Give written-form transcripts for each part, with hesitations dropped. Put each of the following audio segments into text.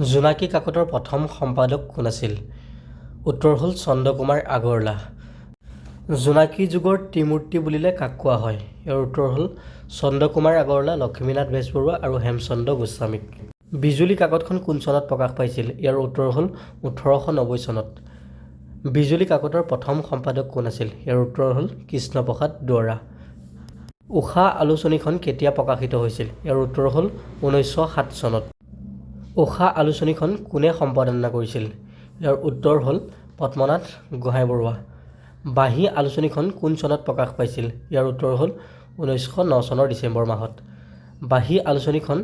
জোনাকী কাকতৰ প্ৰথম সম্পাদক কোন আছিল? উত্তৰ হ'ল চন্দ্ৰকুমাৰ আগৰৱালা। জোনাকী যুগৰ ত্ৰিমূৰ্তি বুলিলে কাক কোৱা হয়? ইয়াৰ উত্তৰ হ'ল চন্দ্ৰকুমাৰ আগৰৱালা, লক্ষ্মীনাথ বেজবৰুৱা আৰু হেমচন্দ্ৰ গোস্বামীক। বিজুলী কাকতখন কোন চনত প্ৰকাশ পাইছিল? ইয়াৰ উত্তৰ হ'ল 1890 চনত। বিজুলী কাকতৰ প্ৰথম সম্পাদক কোন আছিল? ইয়াৰ উত্তৰ হ'ল কৃষ্ণপ্ৰসাদ দুৱৰা। ঊষা আলোচনীখন কেতিয়া প্ৰকাশিত হৈছিল? ইয়াৰ উত্তৰ হ'ল 1907 চনত। ঊষা আলোচনীখন কোনে সম্পাদনা কৰিছিল? ইয়াৰ উত্তৰ হ'ল পদ্মনাথ গোহাঁই বৰুৱা। বাঁহী আলোচনীখন কোন চনত প্ৰকাশ পাইছিল? ইয়াৰ উত্তৰ হ'ল 1909 চনৰ ডিচেম্বৰ মাহত। বাঁহী আলোচনীখন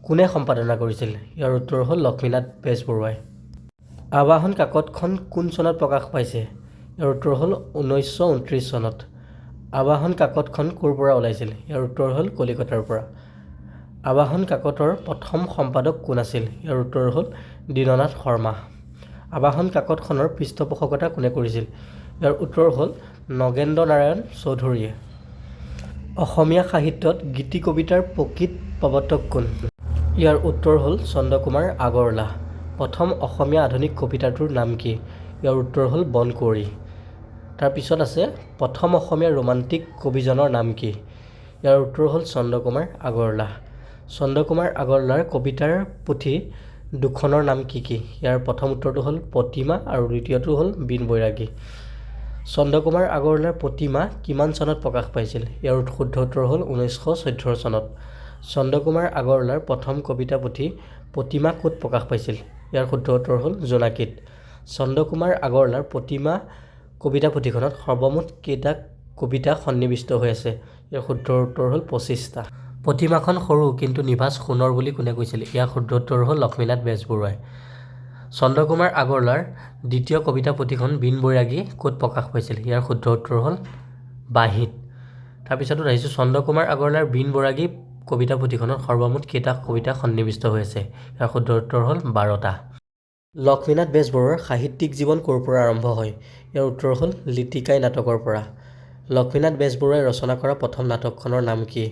কোনে সম্পাদনা কৰিছিল? ইয়াৰ উত্তৰ হ'ল লক্ষ্মীনাথ বেজবৰুৱাই। আৱাহন কাকতখন কোন চনত প্ৰকাশ পাইছে? ইয়াৰ উত্তৰ হ'ল 1929 চনত। আৱাহন কাকতখন ক'ৰ পৰা ওলাইছিল? ইয়াৰ উত্তৰ হ'ল কলিকতাৰ পৰা। আৱাহন কাকতৰ প্ৰথম সম্পাদক কোন আছিল? ইয়াৰ উত্তৰ হ'ল দীননাথ শৰ্মা। আৱাহন কাকতখনৰ পৃষ্ঠপোষকতা কোনে কৰিছিল? ইয়াৰ উত্তৰ হ'ল নগেন্দ্ৰ নাৰায়ণ চৌধুৰীয়ে। অসমীয়া সাহিত্যত গীতি কবিতাৰ প্ৰকৃত প্ৰৱৰ্তক কোন? ইয়াৰ উত্তৰ হ'ল চন্দ্ৰকুমাৰ আগৰৱালা। প্ৰথম অসমীয়া আধুনিক কবিতাটোৰ নাম কি? ইয়াৰ উত্তৰ হ'ল বনকুঁৱৰী। তাৰপিছত আছে, প্ৰথম অসমীয়া ৰোমান্টিক কবিজনৰ নাম কি? ইয়াৰ উত্তৰ হ'ল চন্দ্ৰকুমাৰ আগৰৱালা। চন্দ্ৰকুমাৰ আগৰৱালাৰ কবিতাৰ পুথি দুখনৰ নাম কি কি? ইয়াৰ প্ৰথম উত্তৰটো হ'ল প্ৰতিমা আৰু দ্বিতীয়টো হ'ল বীণ বৈৰাগী। চন্দ্ৰকুমাৰ আগৰৱালাৰ প্ৰতিমা কিমান চনত প্ৰকাশ পাইছিল? ইয়াৰ শুদ্ধ উত্তৰ হ'ল 1914 চনত। চন্দ্ৰকুমাৰ আগৰৱালাৰ প্ৰথম কবিতা পুথি প্ৰতিমা ক'ত প্ৰকাশ পাইছিল? ইয়াৰ শুদ্ধ উত্তৰ হ'ল জোনাকীত। চন্দ্ৰকুমাৰ আগৰৱালাৰ প্ৰতিমা কবিতা পুথিখনত সৰ্বমুঠ কেইটা কবিতা সন্নিৱিষ্ট হৈ আছে? ইয়াৰ শুদ্ধ উত্তৰ হ'ল 25টা। প্ৰতিমাখন সৰু, কিন্তু নিভাঁজ সোণৰ বুলি কোনে কৈছিল? ইয়াৰ শুদ্ধ উত্তৰ হ'ল লক্ষ্মীনাথ বেজবৰুৱাই। চন্দ্ৰকুমাৰ আগৰৱালাৰ দ্বিতীয় কবিতা পুথিখন বীণ বৈৰাগী ক'ত প্ৰকাশ পাইছিল? ইয়াৰ শুদ্ধ উত্তৰ হ'ল বাঁহীত। তাৰপিছতো আহিছোঁ, চন্দ্ৰকুমাৰ আগৰৱালাৰ বীণ বৈৰাগী কবিতা পুথিখনত সৰ্বমুঠ কেইটা কবিতা সন্নিৱিষ্ট হৈ আছে? ইয়াৰ শুদ্ধ উত্তৰ হ'ল 12টা। লক্ষ্মীনাথ বেজবৰুৱাৰ সাহিত্যিক জীৱন ক'ৰ পৰা আৰম্ভ হয়? ইয়াৰ উত্তৰ হ'ল লিটিকাই নাটকৰ পৰা। লক্ষ্মীনাথ বেজবৰুৱাই ৰচনা কৰা প্ৰথম নাটকখনৰ নাম কি?